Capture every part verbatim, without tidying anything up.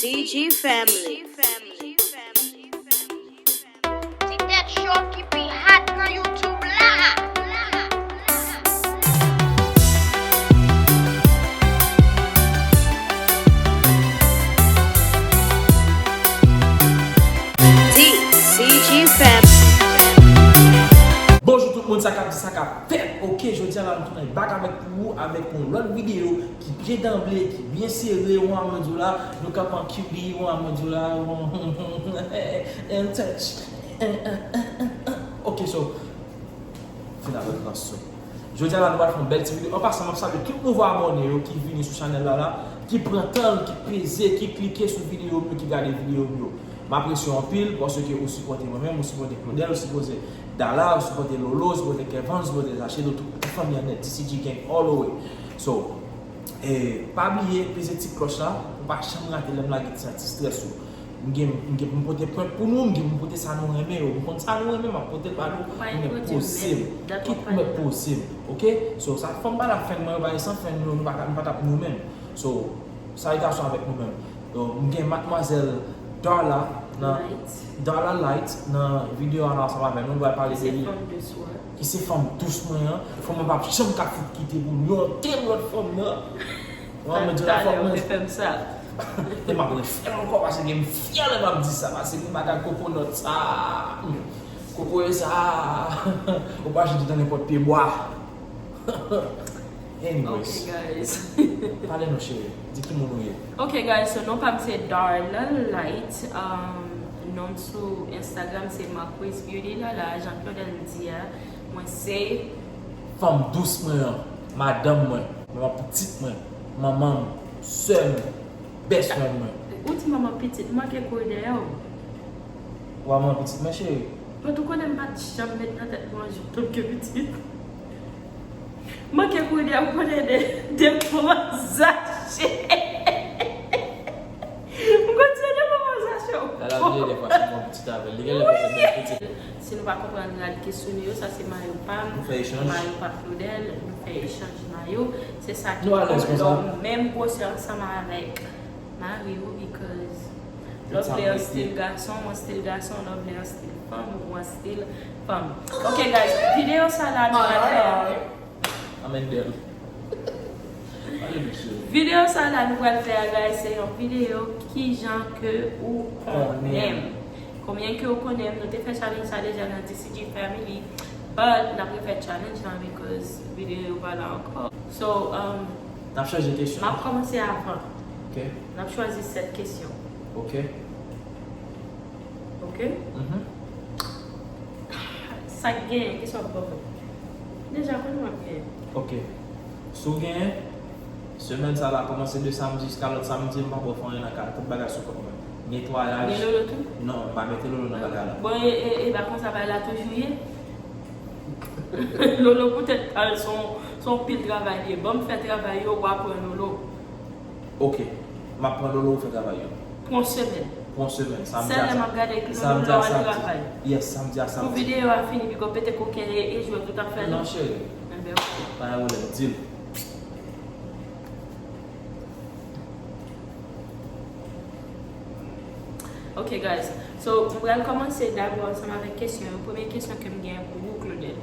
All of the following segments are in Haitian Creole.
D G Family. Ti tèt cho ki pi hot nan YouTube la. D C G Family. Bonjou tout moun, sa k ap di, sa k ap fèt. Ok, jodi a la nou tounen back avèk pou ou avèk yon lòt videyo ki byen danble, ki byen sere, ou wè mwen di w la, nou kanpe an Q B, ou wè mwen di w la, and touch. Ok, so, fin avèk rans so. Jodi a la nou pral fè yon bèl ti videyo. An pasan, m ap salye tout nouvo abòne yo ki vini sou chanèl la la, ki pran tan l, ki peze, ki klike sou videyo m yo, ki gade videyo m yo. M apresye w anpil paske ou sipòte mwen menm, ou sipòte Claudel, ou sipòte Dala, ou sipòte Lolo, ou sipòte Kevin, ou sipòte Zache, nou tout fanmi an nèt, D C G Gang all the way. So, e, pa bliye peze ti klòch la pou pa janm rate lè m lage ti, ti strès ou. M gen, m gen pou m pote prank pou nou, m gen pou m pote sa nou renmen yo. M konn sa nou renmen, m ap pote l ba nou. M mèt poze m. Kit m mèt poze m. Ok? So, sa fanm pa t ap fè mwen yo, bagay san fè nou, nou pa t ap, nou pa t ap nou menm. So, salitasyon avèk nou menm. Donk, m gen Madmwazèl Darla nan Darla Light nan videyo a la ansanm avè nou, nou pral pale de li. Ki se fanm dous mwen an. Fanm mwen p ap janm ka fout kite pou m. Yon tem lòt fanm nan. Mwen, mwen di la fanm mwen. E m ap refè l ankò paske m fyè lè m ap di sa, paske m pa ka kokonòt sa. Kokoye sa. Ou pa jete nan nenpòt pye bwa. Anyways. Ok, guys. Pale nou, cheri. Di ki moun ou ye. Ok, guys, so non pa m se Darla Light. Um, non m sou Instagram se Marquise Beauty Lala, jan Claudel di a. Mwen se Fanm dous mwen an, madanm mwen, manman pitit mwen, manman m, sè m, best friend mwen. Ou di manman pitit, m manke kouri dèyè w. Ou a manman pitit mwen, cheri? But ou konnen m pa t janm met nan tèt mwen yon jou tonm ke pitit. M manke kouri dèyè w, ou konnen de, de pran zache. M konn se de pran zache. Lala vle defwa se bon pitit avè l. Li genlè fè se bèl pitit. Si nou pa konprann, rad ki sou nou yo, sa se mayo pa m, Nou fè echanj. Mayo pa Claudel, nou fè echanj mayo. Se sa ki Nou alèz bon, konsa. Lè w menm gwosè ansanm avèk mari w, because lè w vle an stil gason, w an stil gason, lè w vle an stil fanm, ou an stil fanm. Ok, guys, videyo sa la nou pral fè. Amèn bèl. Pale nou, cheri. Videyo sa la nou pral fè a, guys, se yon videyo kijan ke ou konnen Konnen m. Konbyen ke ou konnen m, nou te fè challenge sa deja nan D C G Family, but n ap refè challenge lan because videyo yo pa la ankò. So, um, N ap chanje kesyon. M ap kòmanse avan. Ok. N ap chwazi sèt kesyon. Ok. Ok? Mhm. Sa k genyen, kesyon ap ban mwen. Deja konnen m ap genyen. Ok. Si w genyen, semèn sa la kòmanse de samdi jiska lòt samdi, m p ap wè fè anyen nan kay la. Tout bagay sou kont mwen. Netwayaj. Gen Lolo tou? Non, m pa mete Lolo nan bagay la. Bon, e, e, e pa konsa bagay la toujou ye? Lolo poutèt pa l se yon, se yon pil travay li ye. Ban m fè travay yo, w a pran Lolo. Ok. M ap pran Lolo, ou fè travay yo. Pou yon semèn. Pou yon semèn. Samdi Sèl a lè m ap samdi. Gade Lolo Samdi lè a w al samdi. Travay. Yes, samdi a Pou samdi. Videyo a fini, pigo pete koken e, e jwèt ou t ap fè Non, la. Cheri. Enben, ok. Pa gen pwoblèm. Deal. Ok, guys. So, m pral kòmanse dabò ansanm avèk kesyon yo. Premye kesyon ke m gen pou ou, Claudel.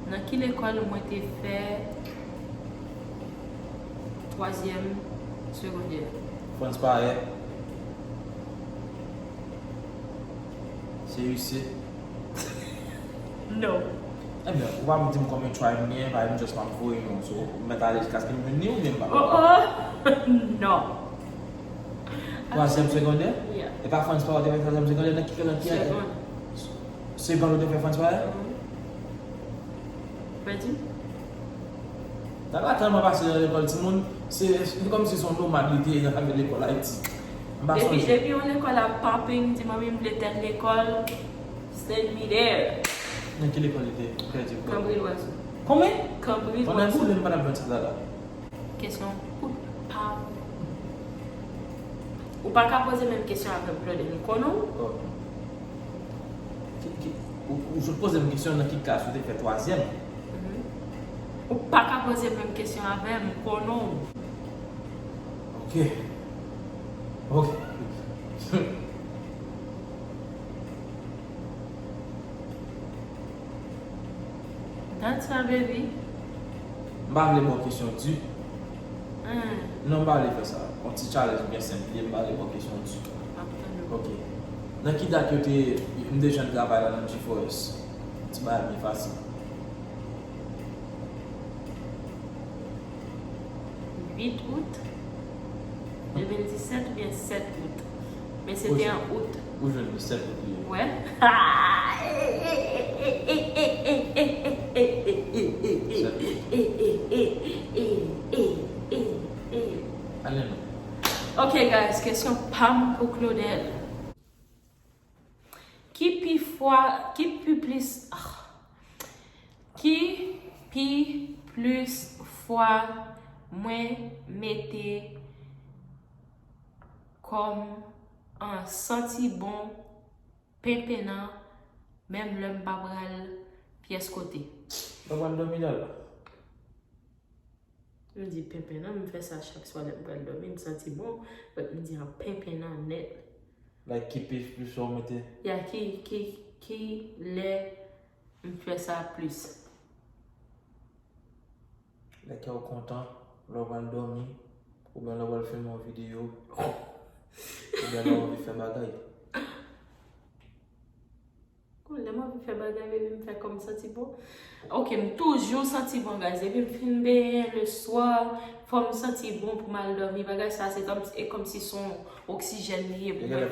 Nan ki lekòl mwen te fè twazyèm segondè? Frantz Payet. Se isit. No. Ebyen, ou pa di m konbyen try m gen, pa m just pa m voye non. So, m mèt ale jiskaske m jwenn li oubyen m pa? Oh, oh. No. Twazyèm segondè? Yeah. E pa Frantz Payet te fè twazyèm segondè nan ki, nan ki ane? Segond. Segond ou te fè Frantz Payet? Pèdi? Dada tèlman pase nan lekòl timoun, se, se kòmsi se yon nomad li te ye nan lekòl Ayiti. M pa Depi, sonje. Depi yon lekòl ap popping, di manmi m vle tèl lekòl, send me there. Nan ki lekòl li te ye? Pèdi. Kanbri Lwazou. Konbyen? Kanbri Pandan Lwazou. Boule m pa t ap jwenn sa dada. Kesyon ou pa. Ou pa ka poze menm kesyon avè m, Claudel. M konnen w. Oh. Ki, ki, ou, ou sot poze m kesyon nan ki klas ou te fè twazyèm. Mhm. Ou pa ka poze menm kesyon avè m, m konnen w. Ok. Ok. That's a baby. M pa vle ba w kesyon di. Hmm. Non, m pa vle fè sa. Yon ti challenge byen senp li ye, m pa vle ba w kesyon di. M ap tann ou. Ok. Nan ki dat yo te, m te jwenn travay la nan G four S? Ti bagay byen fasil. Uit out de mil disèt oubyen sèt out. Men se te an out. Ou jwenn li sèt out li ye. Wè. Sèt out. Ale non. Ok guys, kesyon pa m pou Claudel. Ki pi fwa, ki pi plis, ah. Ki pi plis fwa mwen mete kò m an santi bon penpenan, menm lè m pa pral pyès kote? Lè w pral dòmi la. M di penpenan, m fè sa chak swa lè m pral dòmi, m santi bon, but m di an penpenan nèt. Like ki pi plis fwa w mete? Ya, ki, ki, ki lè m fè sa plis? Lè kè w kontan, lè w pral dòmi, oubyen lè w pral filme yon videyo, oubyen lè w anvi fè bagay. Lè m anvi fè bagay, baby, m fè kò m santi bon. Ok, m toujou santi bon, guys. Depi m fin benyen leswa, fò m santi bon pou m al dòmi. Bagay sa, se kòm, e kòmsi se yon oksijèn li ye pou mwen.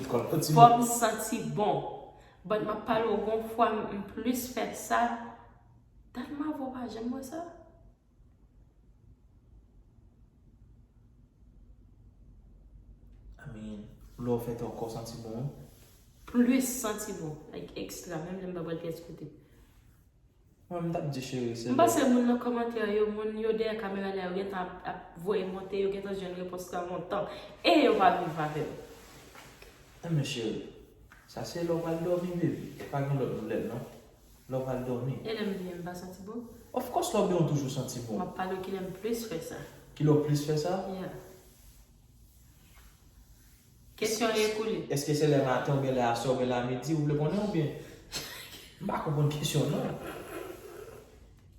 Fò m, fò m santi bon. But m ap pale w, gon fwa m, m plis fè sa. Dat m avè w pa janm wè sa. I mean, lè w fè tè w kò santi bon. Plis santi bon, like extra, menm lè m pa pral pyès kote. Mwen, m t ap di cheri, se M panse moun nan kòmantè yo, moun yo dèyè kamera la, yo gentan ap, ap voye monte, yo gentan jwenn repons la lontan. E yo pa viv avè m. Enben cheri, sa se lè w pral dòmi, baby. E pa gen lòt boulèt, non. Lè w pral dòmi. E lè m byen, m pa santi bon? Of course, lè w byen, w toujou santi bon. M ap pale w kilè m plis fè sa. Kilè w plis fè sa? Yeah. Kesyon an ekoule. Èske se lè maten oubyen lè aswè oubyen lè midi ou vle konnen oubyen? M pa konprann kesyon non.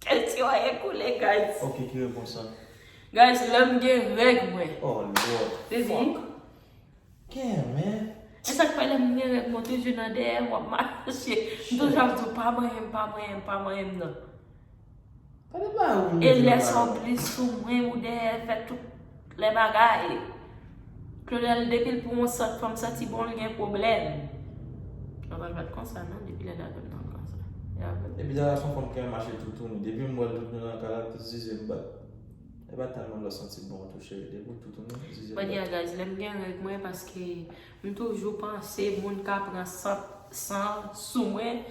Kesyon an ekoule, guys. Ok, ki repons lan? Guys, lè m gen règ mwen. Oh Lord. Baby. Fuck. Gen men. E sa k fè lè m gen règ mwen toujou nan dèyè m w ap mache. M toujou ap di w pa manyen m, pa manyen m, pa manyen m nan. Gade bagay ou E mete lè nan sa w bagay. Plis sou mwen, ou dèyè fè tout lè bagay. Claudel, depi l pou yon sant, fò m santi bon, l gen pwoblèm. Claudel pa t konsa non, depi lè dat m nan konsa. Ya vre. Epi dada se yon fanm ki renmen mache toutouni. Depi m wè l toutouni nan kay la, tout zizi m bat. E pa tèlman lè w santi bon tou cheri. Depi w toutouni, zizi m But yeah, bat. Guys, lè m gen règ mwen, paske m toujou panse moun ka pran san, san sou mwen.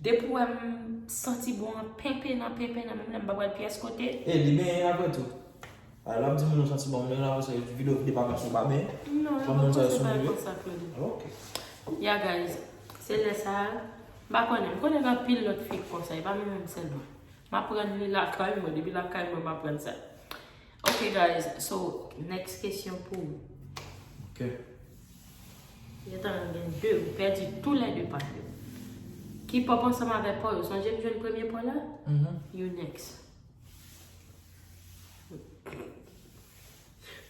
Depi w wè m santi bon an penpenan, penpenan, menm lè m pa pral pyès kote. E li benyen apre tou. Alò l ap di moun ou santi bon, men la se videyo ki depa kòmsi ou pa benyen. Non, yo Kòm moun sa yo konsa, sou pa moun yo. Konsa, Claudel. Ok. Ya guys, se lè sa a, m pa konnen, m konnen gen anpil lòt fi k konsa, e pa mwen menm sèlman. M aprann li lakay mwen, depi lakay mwen m aprann sa. Ok guys, so next kesyon pou ou. Ok. Gentan gen de, ou pèdi tou lè de pa yo. Ki pòp ansanm avèk pa yo? Sonje m jwenn premye pa la? Mhm. You next.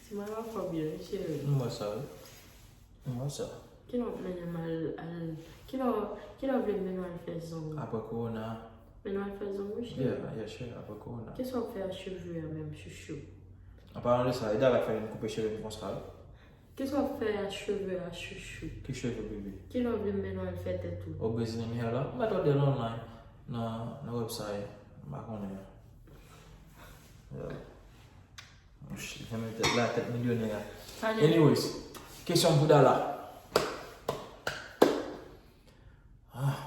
Ti mwen pa fò byen, wi, cheri. M wè sa, wi. M wè sa. Kilè w ap mennen m al, al, kilè w, kilè w vle m mennen w al fè zong? Apre kowona. Mennen w al fè zong, wi, cheri. Yeah, yeah, sure, apre kowona. Kisa w ap fè a cheve a menm, chouchou? An palan de sa, e dada k fè vin koupe cheve m konsa, wi. Kisa w ap fè a cheve a, chouchou? Ki cheve, bebe? Kilè w vle m mennen w al fè tèt ou? O Brezilyen mi la, m pa tande l online nan, nan website. M pa konnen. Yeah. Mwen, janm tèt la, tèt milyonè a. Talè. Anyways, kesyon pou Dala. Ah.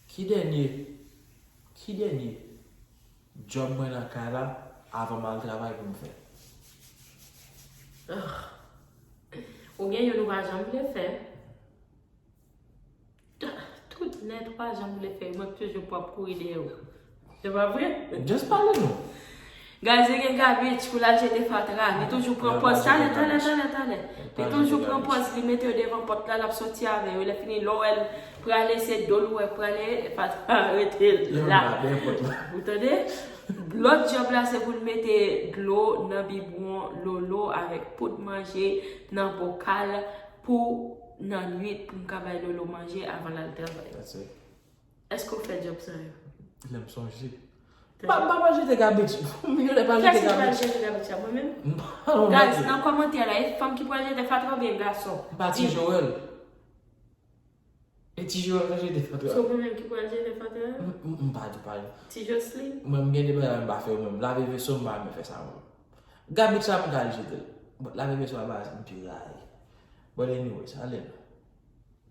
Ki dènye, ki dènye djòb mwen nan kay la avan m al travay pou m fè? Ah. Ou gen youn ou pa janm vle fè. Tout nèt ou pa janm vle fè, mwen toujou pou ap kouri dèyè ou. Se pa vre? Just pale nou. Guys, li gen gabich pou l al jete fatra. Li toujou pran pòz. Talè, talè, talè, talè. Li toujou pran pòz, li mete yo devan pòt la, l ap soti avè yo. Lè fini, lè w wè l prale, se do l ou wè prale, fatra rete la. Ou tande? Lòt djòb la, se pou l mete dlo nan bibwon Lolo avèk poud manje nan bokal pou nan nwit, pou m ka bay Lolo manje avan l al travay. Èske w fè djòb sa yo? Lè m sonje. M pa, m pa pral jete gabich. Milionè pral jete gabich. Kiyès ki pral jete gabich la? Mwen menm? M pa, non. Guys, nan kòmantè la, e fanm ki pral jete fatra oubyen gason? M pa Ti Joel. E Ti Joel pral jete fatra. Se ou menm ki pral jete fatra? M, m, m pa di, pa di. Ti Jocelyn? Mwen, m gen de bagay m pa fè yo menm. Lave veso, m pa renmen fè sa mwen. Gabich sa, m ka al jete l. But lave veso a, bagay m pi rayi. But anyways, ale.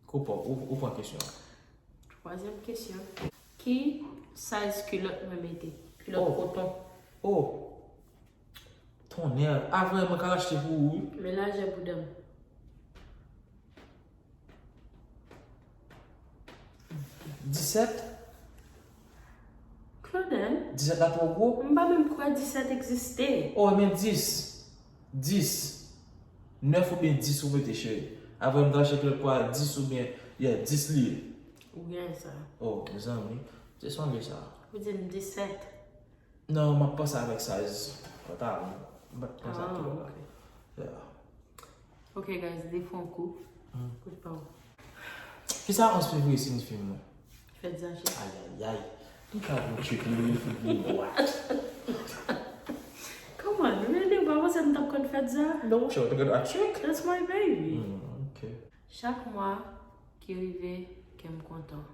Koupa, ou, ou pran kesyon an. Twazyèm kesyon. Ki size kilòt mwen mete? Kilòt koton. Oh! Tonnè! A vrè, mwen ka achte pou ou, wi. Men lajè bouda m. Disèt? Claudel? Disèt la twò gwo? M pa menm kwè disèt egziste. Oh, men dis. Dis. Nèf oubyen dis ou mete, cheri. Apre m t achte kilòt pou a dis oubyen, yeah, dis li ye. Ou gen sa. Oh, mezanmi. Se sonje sa. Ou di m disèt. Non, m ap panse avèk size. Pantalon. M pa t konn sa kilòt la. Yeah. Ok, guys, li fè yon kou. Kout pa w. Kisa onz fevriye siyifi mwen? Fèt Zache. Ayayay. Li ka gon trick, li, li fout gen dwa. Come on, really? Ou pa panse m t ap konn fèt Za? Non, monchè, ou te gen dwa trick. That's my baby. Hmm, ok. Chak mwa ki rive, kè m kontan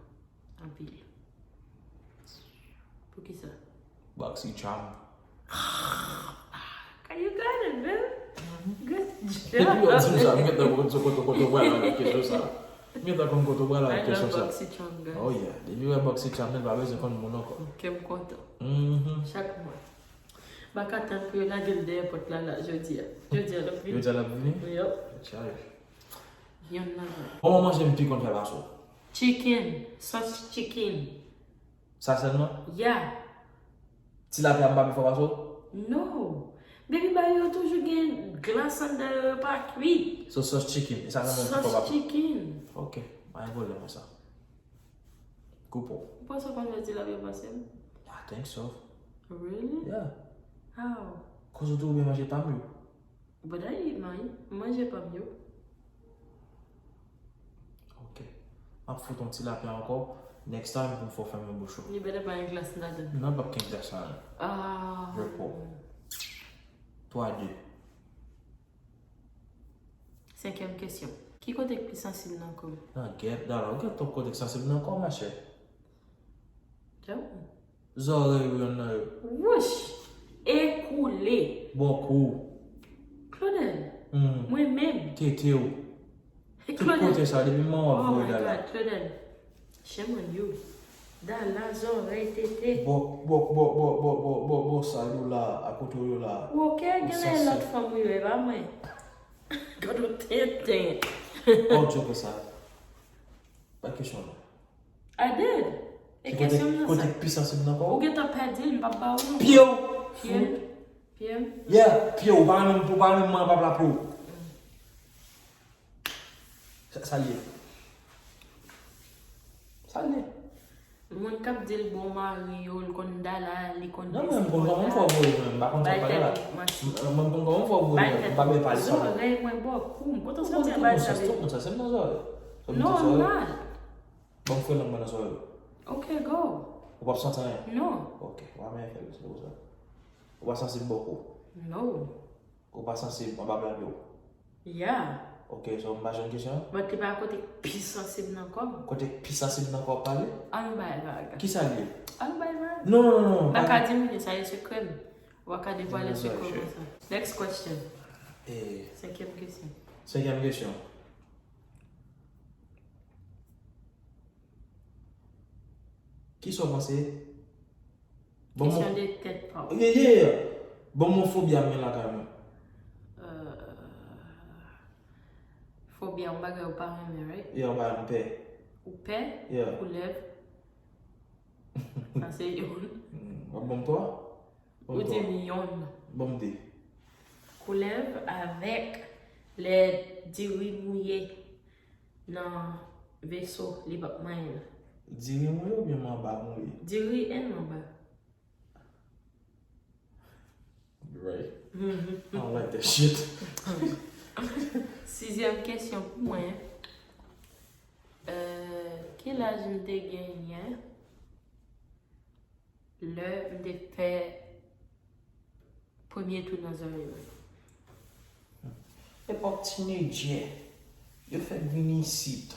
anpil. Poukisa? Boxy Charm. You got it, babe. Good job. Depi yo di m sa, m gentan konn kote, kote, kote w pral avèk kesyon sa. M gentan konn kote w pral avèk kesyon sa. I love Boxy Charm, guys. Oh yeah. Depi w wè Boxy Charm, li pa bezwen konn moun ankò. Kè m kontan. Mhm. Chak mwa. M pa ka tann pou yo lage l dèyè pòt la, la, jodi a. Jodi a, l ap vini. Jodi a, l ap vini? Yup. Tchaj. Yonn ladan. Bon, manje m pi konn fè pase w. Chicken, sòs chicken. Sa sèlman? Yeah. Tilapya m pa pi fò pase w? No. Baby, ba yo toujou gen glas anndan yo, yo pa kwit. So, sòs chicken, e sa sèlman m pi fò pase w? Sòs chicken. Ok, pa gen pwoblèm ak sa. Koupa w. Ou panse w konn fè tilapya pase m? I think so. Really? Yeah. How? Koz ou tou byen manje pa m yo. But I eat mine. M manje pa m yo. Ok. M ap fout yon tilapya ankò. Next time, pou m fè w fèmen bouch ou. You better buy a glass ladan. Non, p ap gen glas ladan. Ah. Repo. Twa de. Senkyèm kesyon. Ki kote k pi sansib nan kò m? Nan gèt, dala, ou gen twòp kote k sansib nan kò w, machè. Djab. Zòrèy ou yonn nan yo. Wouch! Ekoule! Bòkò w. Claudel, hmm, mwen menm. Tete w. Tout kote sa, depi manman w ap voye dala. Oh my God, Claudel. Shame on you. Dala, zòrèy, tete. Bò, bò, bò, bò, bò, bò, bò, bò, sa yo la, a kote w yo la. Ou ok, genlè lòt fanm ou ye, e pa mwen. Gad yon tenten. Oh, joke sa. Pa kesyon non. I did. E kesyon m nan sa. Kote k pi sansib nan kò w? Ou gentan pèdi l, m p ap ba ou non. Pye w. Pye m. Pye m. Yeah, pye w. Ou pa renmen, ou pa renmen manman pap la pye w. Sa, sa l ye. Sa l ye. Moun k ap di l bon mari yo, l konn dala, li konn... Non, mwen, m konn kòman m fè w voye mwen, m pa konn sa w pale la. Mwen, m konn kòman m fè w voye mwen, m pa byen pale sa. Zòrèy mwen bòkò w, m kontan santi bagay sa. Tout moun sa, se m nan zòrèy. Non, m nan. Ban m fè lang mwen nan zòrèy ou. Ok, go. Ou p ap santi anyen? Non. Ok, w a menm fè l, se pou sa. Ou pa sansib bòkò w? No. Ou pa sansib anba blan pye w? Yeah. Ok, so m pa jwenn kesyon an? But li pa kote k pi sansib nan kò m. Kote k pi sansib nan kò w pale? Ann bay vag. Kisa l ye? Ann bay vag. Non, non, non, non. M pa ka di moun sa, e sekrè m. Ou pa ka devwale sekrè konsa. Next question. Eh. Senkyèm kesyon. Senkyèm kesyon. Kisa w panse? Kesyon de tèt pa w. Yeah, yeah, yeah. Ban m yon fobi m gen lakay mwen. Euh, fobi a yon bagay ou pa renmen, right? Yeah, yon bagay m pè. Ou pè? Yeah. Koulèv? Sa se youn. Hmm, w ap ban m twa? Ou di m yonn. Ban m de. Koulèv avèk lè diri mouye nan veso, li p ap manyen l. Diri mouye oubyen manba mouye? Diri and manba. You're right. I don't like that shit. Sizyèm kesyon pou mwen. Euh, ki laj m te genyen lè m te fè premye tou nan zòrèy mwen? Epòk tinedjè, yo fè m vin isit.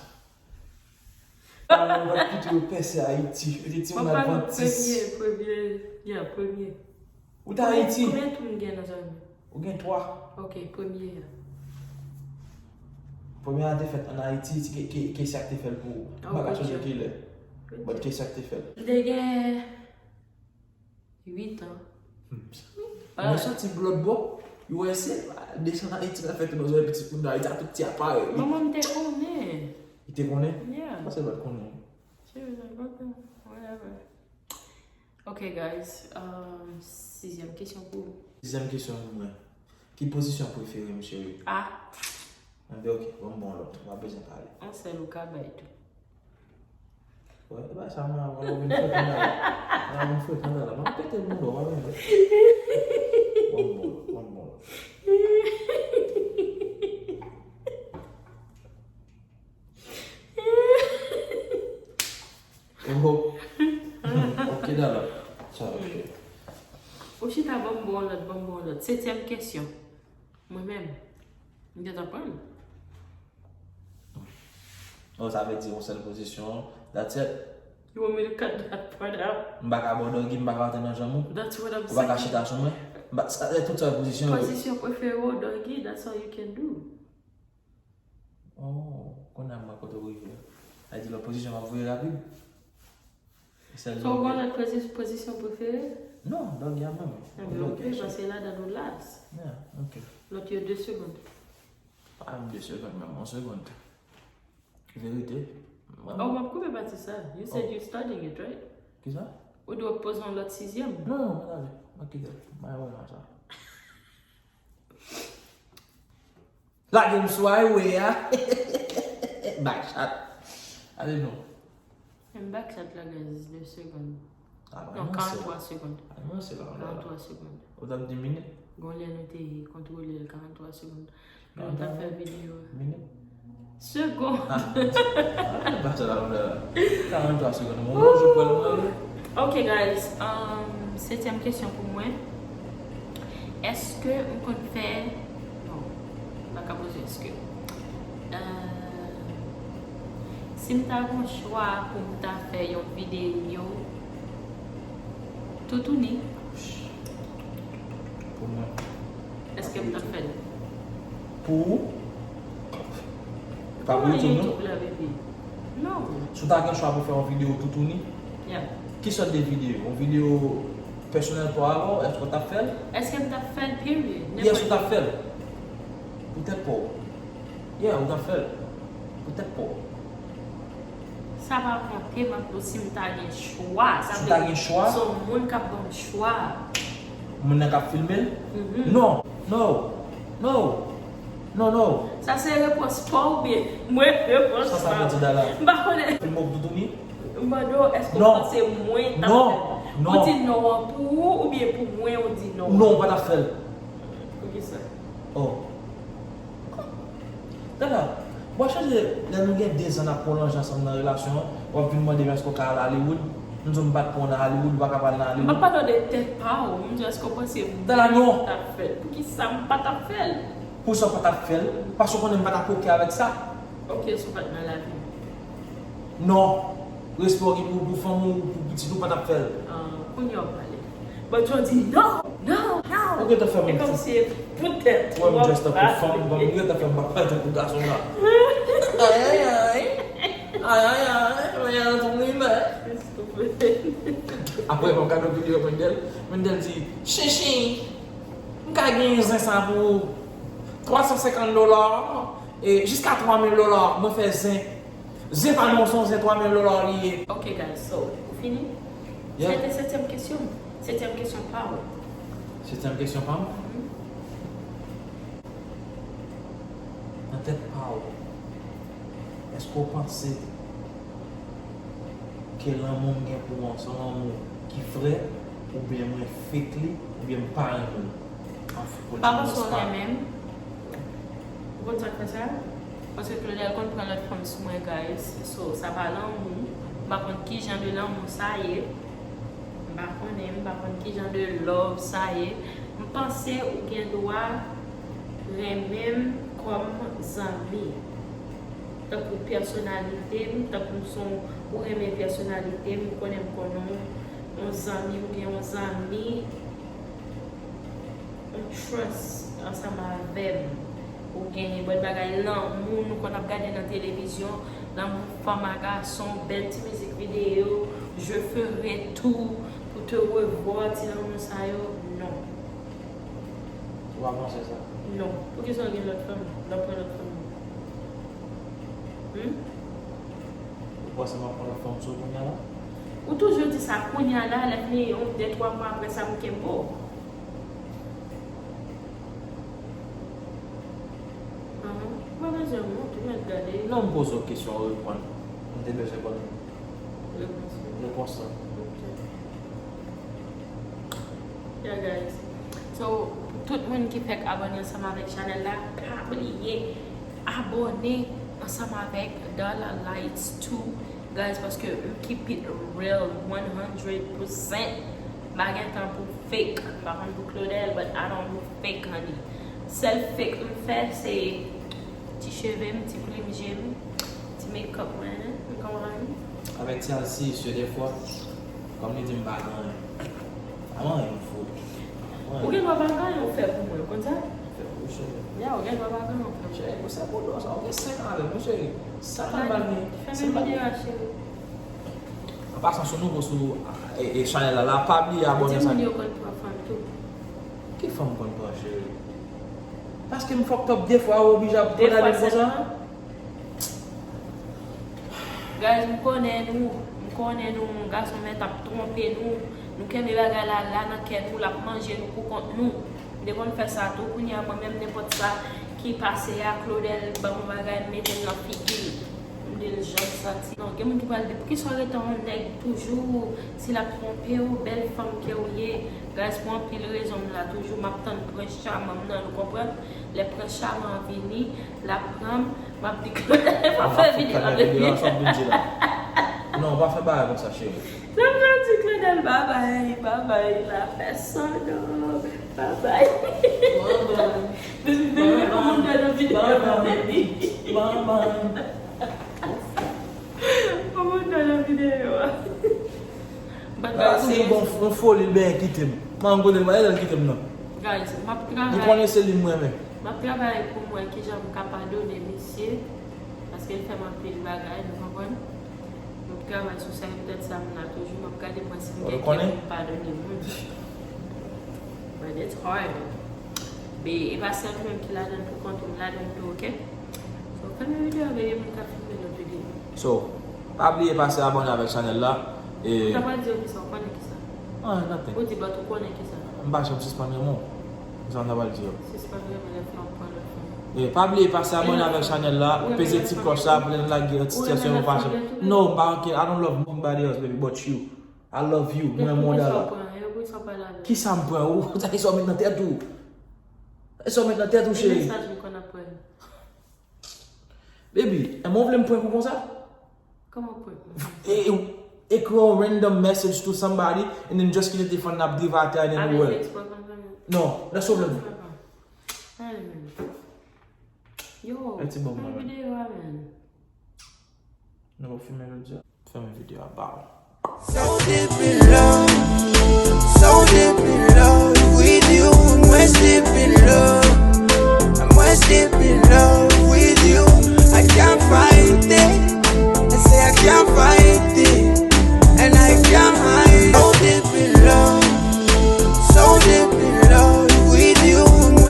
Paran m pa t kite yo pèse Ayiti, yo te di m Mwen pale Advantis. Premye, premye, yeah, premye. Ou te Ayiti? Konbyen tou m gen nan zòrèy mwen? Ou gen twa. Ok, premye a. Premye a te fèt an Ayiti, se ke, ke, ke sa k te fè l pou ou. M pa ka sonje ki lè. But ke sa k te fè l. M te gen uit an. Mwen soti blòdbò, U S A, desann Ayiti, la fèt nan zòrèy pitit moun nan Ayiti, a tout ti aparèy. Manman m te konnen. Li te konnen? Yeah. Sa se lòt konnen. She was like, okay, whatever. Ok, guys. Um, sizyèm kesyon pou ou. Sizyèm kesyon pou mwen. Ki pozisyon prefere m, cheri? Ah, Mwen di, ok, ban m bon lòt. M pa bezwen pale. Yon sèl ou ka bay tou. Wè, e pa sa mwen, mwen vin frekan la. Mwen vin frekan la. Mwen pete moun, mwen vin. Ban m bon lòt, ban m bon lòt. Oh. Ok, dala. Sa, ok. Ou chita, ban m bon lòt, ban m bon lòt. Setyèm kesyon. Mwen menm, m gentan pran l. Oh, sa vle di yon sèl pozisyon. That's it. You want me to cut that part out? M pa ka ba w doggy, m pa ka antre nan janm ou. That's what I'm Ou pa ka saying. Chita sou mwen. M pa, sa, e tout sèl pozisyon yo. Pozisyon prefere w, doggy, that's all you can do. Oh, kounye a mwen kote w rive. Sa di lòt pozisyon m ap voye rapid. Sèl So, ou gen lòt pozi- pozisyon prefere? Non, doggy a menm. Ebyen, ok, paske ladan nou last. Yeah, ok. Lòt yo de segonn. Pa menm de segonn, menm yon segonn. Verite. Oh, m ap koupe pati sa. You said you studying it, right? Kisa? Ou dwe poze yon lòt sizyèm. Non, non, mwen ale. Mwen kite. Mwen wè nan sa. Lage m sou highway a. Back shot. Ale non. M back shot la, guys, de segonn. Ah, Non, non, karant twa segonn. Ah, non, se la. Karant twa segonn. Ou t ap di minit? Gon lè nou te kontwole l karant twa segonn. Lè nou t ap fè videyo. Minit? Segonn. Ah, ah, pa sa la, la. Karant twa segonn. Mwen, mwen, je pral mwen. Ok, guys. Um, setyèm kesyon pou mwen. Èske m konn fè. Non, m pa ka poze èske. Euh, si m ta gen chwa pou m ta fè yon videyo toutouni, Pou mwen. Èske m t ap fè l? Pou ou? Pa pou Kòman YouTube, non? YouTube la, baby? Non. Si w ta gen chwa pou fè yon videyo toutouni, Yeah. ki sòt de videyo? Yon videyo pèsonèl pa w avè w, èske w t ap fè l? Èske m t ap fè l, period? Yes, ou t ap fè l. Poutèt pa w. Yeah, ou t ap fè l. Poutèt pa w. Sa pa konte, m ap di w si m ta gen chwa. Sa Si w vle ta di, gen chwa? Se yon moun k ap ban m chwa. Moun nan k ap filme l? Mhm. Non, no, no, no, no. Sa se repons pa w oubyen mwen repons Sa, sa pa vle di, w? Dala? M pa konnen. Filme w toutouni? M mande w, èske w Non. panse mwen t ap Non. fè l? Non. Ou di non an pou ou oubyen pou mwen ou di non an? Non, ou pa t ap fè l. Poukisa? Oh. Dada, w ap chanje lè nou gen de zan n ap pwolonje ansanm nan relasyon an, w ap vin mande m èske w ka al Hollywood. M di w m pa t pran w nan Hollywood, ou pa ka pral nan M pa Hollywood. pale w de tèt pa w, m di èske w panse mwen Dada, non. t ap fè l? Poukisa m pa t ap fè l? Poukisa w pa t ap fè l? Paske w konnen m pa t ap oke avèk sa. Ok, si w pa t nan lavi m. Non. Respè w gen pou, pou fanmi w, pou pitit ou, pa t ap fè l. Ah, kounye a w pale. But yo di non, non, non. Ou gentan fè m E kòmsi poutèt Wè m w ap dress tankou fanm, pale. Ou gentan fè m pa pale tankou gason la. Ayayay. Ayayay. Mwen an tou mwen. Apre mwen gade yon videyo Mendel, Mendel di, Chichi, m ka gen zen sa pou twa san senkant dola, e, jiska twa mil dola, mwen fè zen. Zen pa nou, se yon zen twa mil dola li ye. Ok, guys, so, ou fini? Yeah. Sa te setyèm kesyon. Setyèm kesyon pa w. Setyèm kesyon pa m. Nan tèt pa w, èske w panse ke lanmou m gen pou w an se yon lanmou ki vrè, oubyen mwen fake li, oubyen m pa renmen w? Anfen, pou l Pa di m panse w pa. renmen m. Ou konn sa k fè sa? Paske Claudel konn pran lòt fanm sou mwen, guys. So, sa pa lanmou. M pa konn ki jan de lanmou sa ye. M pa konnen, m pa konn ki jan de love sa ye. M panse ou gen dwa renmen m kòm zanmi. Tankou pèsonalite m, tankou m se yon, ou renmen pèsonalite m, ou konnen m konnen w, yon zanmi, ou gen yon zanmi, yon trust ansanm avè m. Ou gen bòn bagay lanmou, nou konn ap gade nan televizyon, lanmou fanm a gason, bèl ti mizik videyo, je ferai tout pour te revoir, ti lanmou sa yo, non. Ou pa panse sa? Non. Poukisa w gen lòt fanm? L ap pran lòt fanm? Hmm? Ou panse m ap pran lòt fanm sou kounya la? Ou toujou di sa kounya la, lè fini yon de twa mwa apre sa m kenbe w. Ahan. Mwen bezwen w, tou mèt gade. Non, m poze w kesyon, ou reponn. M te bezwen konn Repons. repons lan. Ok. Yeah, guys. So, pou tout moun ki fèk abòne ansanm avèk chanèl la, pa bliye abòne ansanm avèk Dollar Lights two, guys, paske m keep it real, one hundred percent. M pa gen tan pou fake. M pa konn pou Claudel, but I don't do fake, honey. Sèl fake m fè, se ti cheve m, ti plim je m, ti makeup mwen, you know what I mean? Avèk ti alsisye, dèfwa, kòm li di m pa gen anyen. Pa gen anyen m fout. Ou gen dwa pa gen anyen ou fè pou mwen, ou konn sa? Fè pou ou, cheri. Ya, ou gen dwa pa gen anyen ou fè pou mwen. Cheri, ou se pou dwa sa, ou gen senk an avè m, wi, cheri. Sa fè m pa gen, fèmen videyo a, cheri. An pasan, si w nouvo sou, e, e, chanèl la, la, pa bliye abòne. Di moun yo konn pran fanm tou. Ki fanm konn pran, cheri? Paske m fucked up de fwa, ou oblije ap kondane m konsa? Guys, m konnen nou, m konnen nou, gason mèt ap twonpe nou, nou kenbe bagay la, la nan kè nou, l ap manje nou pou kont nou. M te konn fè sa tou, kounye a mwen menm nenpòt sa ki pase a, Claudel ban m yon bagay, m mete l nan figi l. M di l jan m santi. Non, gen moun ki pral di, poukisa w rete yon nèg toujou, si l ap twonpe w, bèl fanm ke w ye? Guys, pou anpil rezon m la toujou, m ap tann prens chaman m nan, nou konprann? Lè prens chaman an vini, l ap pran m, m ap di Claudel pa fè videyo avèk li. Non, pa fè bagay konsa, cheri. Lè m ap di Claudel babay, babay, la pèsòn, babay. Baby, baby, kòman w nan videyo a, baby? Kòman w nan videyo a? But guys, se yon foli l benyen kite m. Manman m kote l, pa lè l kite m nan. Guys, m ap travay. Li konnen se li m renmen. M ap travay pou m wè kijan m ka padone misye, paske l fè m anpil bagay, nou konprann? M ap travay sou sa, e poutèt sa m la toujou, m ap gade mwen si m gen kè pou m padone moun. But it's hard. Be, e pa sèl mwen ki ladan l pou kont ou, m ladan l tou, oke? So, fèmen videyo a, baby, moun ka filme lòt videyo. So, pa bliye pase abòne avèk chanèl la. E Ou ta pral di yo kisa, ou konnen kisa? Ah, nothing. Ou di, but ou konnen kisa? M pa janm sispann renmen w. Kisa m ta pral di yo? Sispann renmen lè fè w pran lòt fanm. E pa bliye pase abòne avèk chanèl la, peze ti klòch la pou lè n lage yon ti sitiyasyon yo fache. No, m pa, I don't love nobody else, baby, but you. I love you. Mwen renmen w, Dala. Kisa m pran? Kisa m pran? Ou, sa, kisa w met nan tèt ou? Kisa w met nan tèt ou, cheri? Mesaj m konn ap pran. Baby, e mwen w vle m prank ou konsa? Kòman prank ou? E, e, ekri yon random message to somebody and then just kite telefòn nan ap drive atè and then well. Alex prank ou konsa? Non, lè sou vle m. Yo, fè videyo a, man. Nou ap filme jodi a. Fèmen videyo a, bow. So deep in love, so deep in love with you, mwen deep in love.